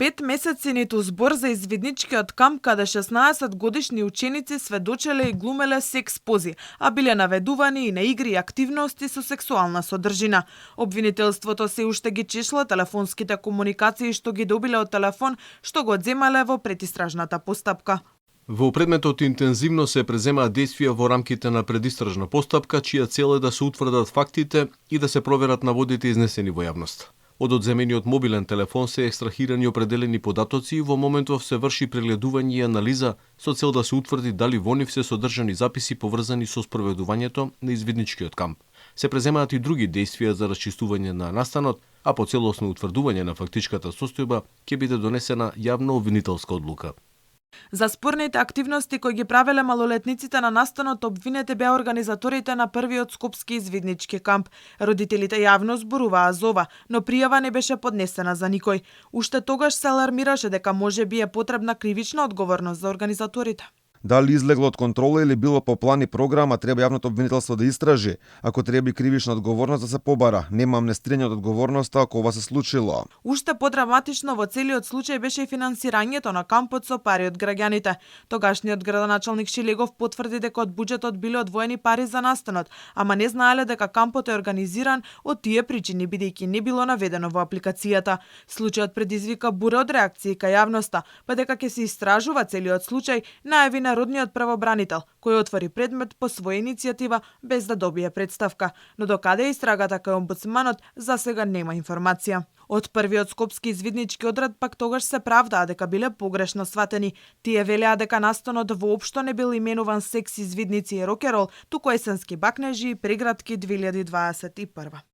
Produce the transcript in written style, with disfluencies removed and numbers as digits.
5 месеци ниту збор за извидничкиот камп каде 16 годишни ученици сведочеле и глумеле секс пози, а биле наведувани и на игри и активности со сексуална содржина. Обвинителството се уште ги чешла телефонските комуникации што ги добиле од телефон што го одземале во предистражната постапка. Во предметот интензивно се преземаат действија во рамките на предистражна постапка, чија цел е да се утврдат фактите и да се проверат наводите изнесени во јавност. Од одземениот мобилен телефон се екстрахирани определени податоци и во моментов се врши прегледување и анализа со цел да се утврди дали во нив се содржани записи поврзани со спроведувањето на извидничкиот камп. Се преземаат и други действија за расчистување на настанот, а по целосно утврдување на фактичката состојба ќе биде донесена јавно обвинителска одлука. За спорните активности кои ги правеле малолетниците на настанот обвинети беа организаторите на првиот скопски извиднички камп. Родителите јавно зборуваа за ова, но пријава не беше поднесена за никој. Уште тогаш се алармираше дека можеби е потребна кривична одговорност за организаторите. Дали излегло од контрола или било по план и програма, треба јавното обвинителство да истражи. Ако треба и кривична одговорност да се побара, нема амнестирање од одговорноста ако ова се случило. Уште подраматично во целиот случај беше и финансирањето на кампот со пари од граѓаните. Тогашниот градоначалник Шилегов потврди дека од буџетот биле одвоени пари за настанот, ама не знаеле дека кампот е организиран од тие причини бидејќи не било наведено во апликацијата. Случајот предизвика бура од реакции кај јавноста, па дека ќе се истражува целиот случај, најави народниот правобранител, кој отвори предмет по своја иницијатива без да добие представка, но докаде е истрагата кај омбудсманот за сега нема информација. Од првиот скопски извиднички одред пак тогаш се правдаа дека биле погрешно сватени. Тие велеа дека настанот воопшто не бил именуван секс извидници и рокерол, туку есенски бакнежи и прегратки 2021.